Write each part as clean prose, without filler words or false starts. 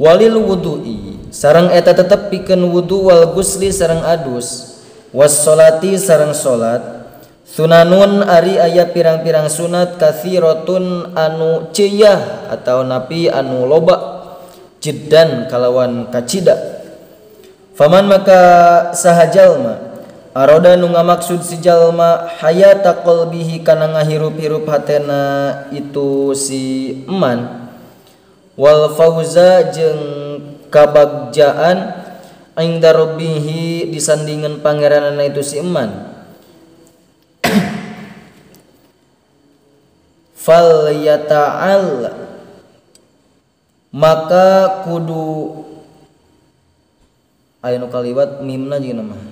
Walil wudu'i sareng eta tetep pikeun wudu wal gusli sareng adus was sholati sareng salat sunanun ari aya pirang-pirang sunat katsiratun anu ceyah atau napi anu loba jiddan kalawan kacida. Faman maka saha jalma aroda nu ngamaksud si jalma hayata qalbihi kana ngahirup-hirup hatena itu si eman wal fauza jeung kabagjaan inda rabbihi disandingan pangeranana itu si eman fal yata'al maka kudu aya nu kaliwat mimna jeung mah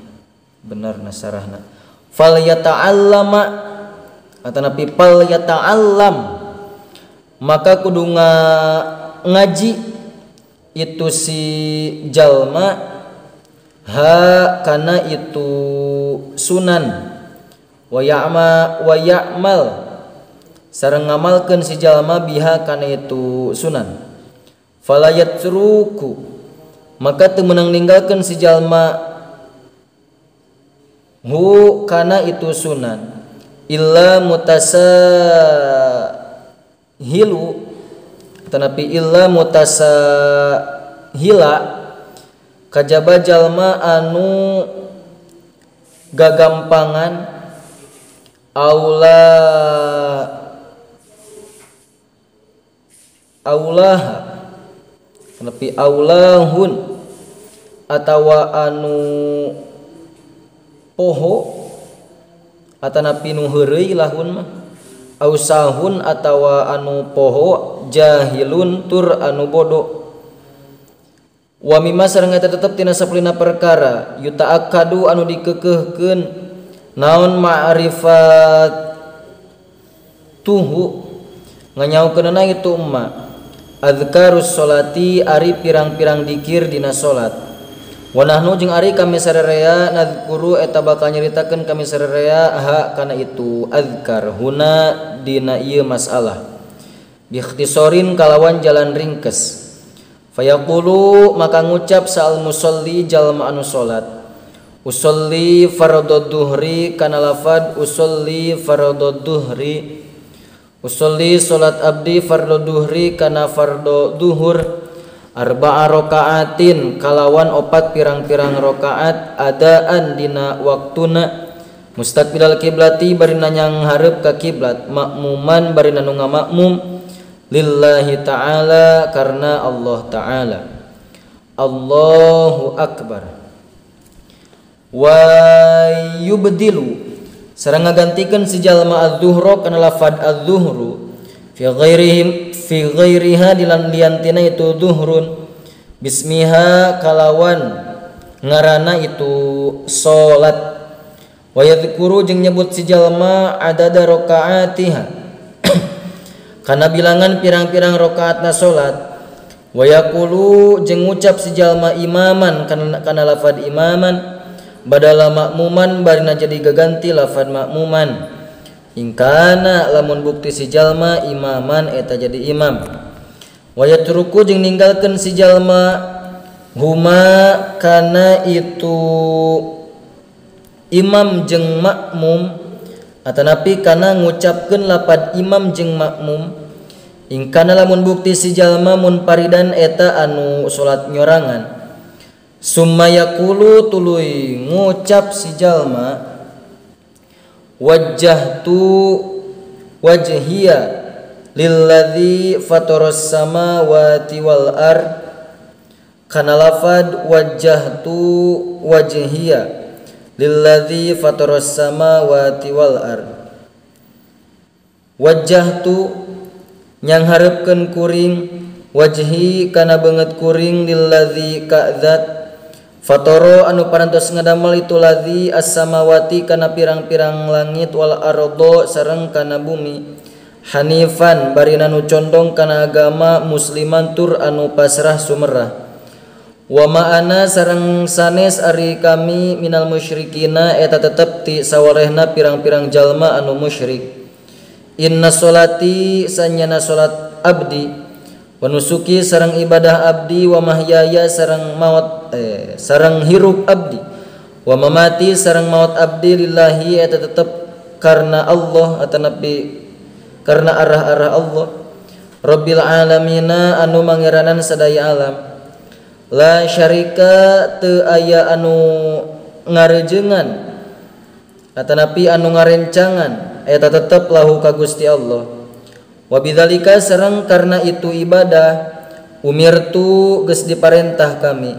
bener nasarahna fal yata'allama atanapi fal yata'allam maka kudu ngaji itu si jalma ha kana itu sunan wa ya'ma wa ya'mal sareng ngamalkeun si jalma biha kana itu sunan fala yatruku maka teu meunang ninggalkeun si jalma hu kana itu sunan illa mutasahilu tetapi illa mutasahila kajaba jalma anu gagampangan aula aulah tetapi aulahun atawa anu poho atanapi nu heureuy lahun mah ausahun atawa anu poho jahilun tur anu bodoh wa mimma sareng eta tetep tina sapulina perkara yuta'akkadu anu dikekeuhkeun naon ma'rifat tuhu nganyaukeunana itu emma azkarus sholati ari pirang-pirang dikir dina salat wa nahnu jeung ari kami sararea nadzkuru eta bakal nyaritakeun kami sararea ha kana itu azkar huna dina ieu masalah bi ikhtisarin kalawan jalan ringkes fayaqulu maka ngucap sal musalli jalma anu salat usolli fardhu dhuhri kana lafad usolli fardhu dhuhri usolli salat abdi fardhu dhuhri kana fardhu dhuhur arba'a rokaatin kalawan opat pirang-pirang rokaat adaan dina waktuna mustaqbilal kiblati bari nanyang hareup ka kiblat makmuman bari nu ngamakmum lillahi ta'ala karena Allah ta'ala. Allahu akbar. Wa yubdilu sareng ngagantikeun si jalma adz-dzuhra kana lafad adz-dzuhru fi ghairihim fi ghairiha dilan liantina itu duhrun bismiha kalawan ngarana itu salat wa yadhkuru jeung nyebut si jalma adada rakaatiha kana bilangan pirang-pirang rakaatna salat wa yaqulu jeung ngucap si jalma imaman kana lafad imaman badala makmuman barina jadi gaganti lafad makmuman ingkana lamun bukti si jalma imaman eta jadi imam wa yatruku jeung ninggalkeun si jalma huma kana itu imam jeung makmum atanapi kana ngucapkeun lapad imam jeung makmum ingkana lamun bukti si jalma munfaridan eta anu salat nyorangan summa yaqulu tuluy ngucap si jalma wajjahtu wajhiya lilladzi fataras samawati wal ar kana lafad wajjahtu wajhiya lilladzi fataras samawati wal ar wajjahtu nyang hareupeun kuring wajhi kana beungeut kuring lilladzi ka zat fatoro anu parantos ngadamel itu ladzi as-samawati kana pirang-pirang langit wal ardo sareng kana bumi hanifan barina nu condong kana agama musliman tur anu pasrah sumerah wa ma'ana sareng sanes ari kami minal musyrikina eta tetep ti sawalehna pirang-pirang jalma anu musyrik inna sholati sanyana salat abdi Wa nusuki sareng ibadah abdi wa mahyaya sareng maot sareng hirup abdi wa mamati sareng maot abdi lillahi eta tetep karena Allah atanapi karena arah-arah Allah Rabbil alamina anu mangeranan sadaya alam. La syarika teu aya anu ngarejengan atanapi anu ngarencangan eta tetep lahu ka Gusti Allah. Wa bidzalika sareng karena itu ibadah umirtu geus diparentah kami.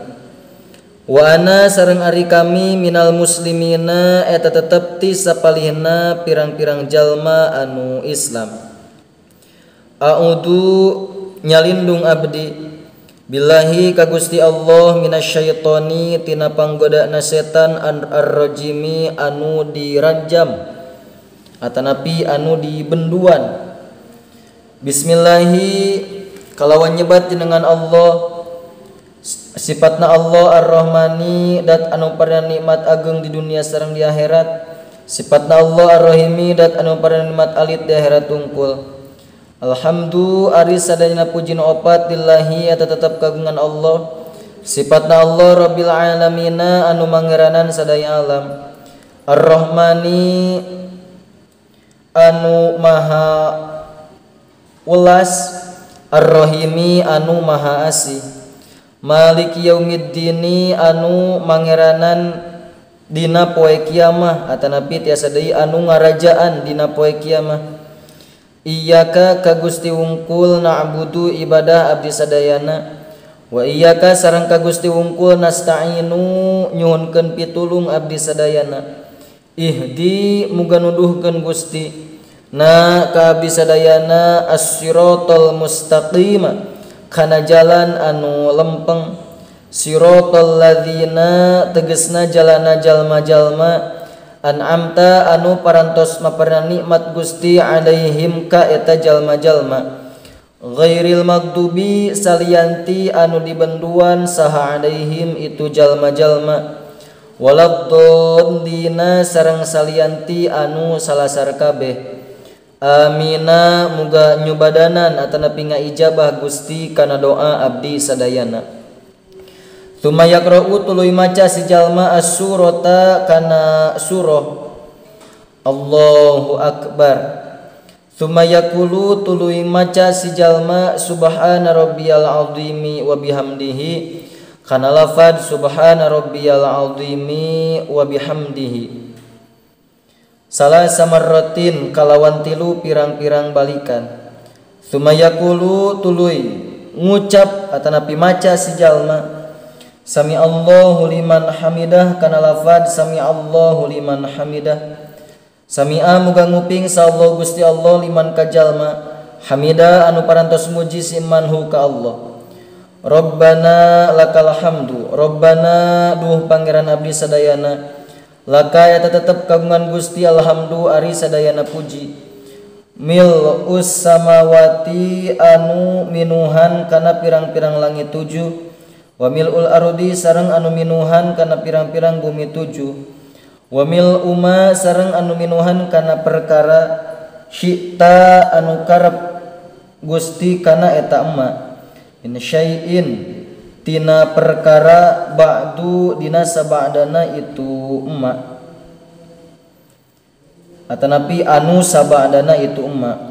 Wa ana sareng ari kami minal muslimina eta tetep ti sapalihna pirang-pirang jalma anu Islam. A'udzu nyalindung abdi billahi ka Gusti Allah minasyaitoni tina panggodana setan ar-rajimi anu diranjam atanapi anu dibenduan. Bismillahi kalawan nyebat jenengan Allah sifatna Allah ar-Rahmani dat anu parna nikmat ageng di dunia sareng di akhirat, sifatna Allah ar-Rahimi dat anu parna nikmat alit di akhirat tungkul. Alhamdu ari sadayana puji nu opat lillahi eta tetep kagungan Allah sifatna Allah Rabbil alamina anu mangeranan sadaya alam, Ar-Rahmani anu maha welas, Ar-Rahimi anu maha asih, Maliki yaumiddini anu mangeranan dina poe kiamah atanapi tiasa deui anu ngarajaan dina poe kiamah. Iyyaka ka Gusti wungkul na'budu ibadah abdi sadayana wa iyyaka sareng ka Gusti wungkul nasta'inu nyuhunkeun pitulung abdi sadayana. Ihdi muga nuduhkeun Gusti na ka abdi sadayana as-siratal mustaqima kana jalan anu lempeng, siratal ladzina tegesna jalana jalma-jalma an'amta anu parantos maparna nikmat Gusti alaihim ka eta jalma-jalma, ghairil maghdubi salianti anu dibenduan saha alaihim itu jalma-jalma, waladdallina sareng salianti anu salasar kabeh. Amina muga nyubadanan atanapi ngaijabah Gusti kana doa abdi sadayana. Tsumma yaqra'u tuluy maca si jalma as-surata kana surah. Allahu akbar. Tsumma yaqulu tuluy maca si jalma subhana rabbiyal azimi wa bihamdihi kana lafad subhana rabbiyal azimi wa bihamdihi. Salasa marratin kalawan tilu pirang-pirang balikan. Tsumma yaqulu tuluy ngucap atanapi maca si jalma sami Allahu liman hamidah kana lafad sami Allahu liman hamidah. Sami'a muga nguping sa Allah Gusti Allah liman ka jalma hamida anu parantos muji si manhu ka Allah. Rabbana lakal hamdu, Rabbana duh pangeran abdi sadayana, laka eta tetep kagungan Gusti alhamdu ari sadayana puji. Mil us samawati anu minuhan kana pirang-pirang langit tujuh, wa milul ardi sareng anu minuhan kana pirang-pirang bumi tujuh, wa mil uma sareng anu minuhan kana perkara syi'ta anu karep Gusti kana eta emma, in syai'in tina perkara ba'du dina sabadana itu emma atanapi anu sabadana itu emma.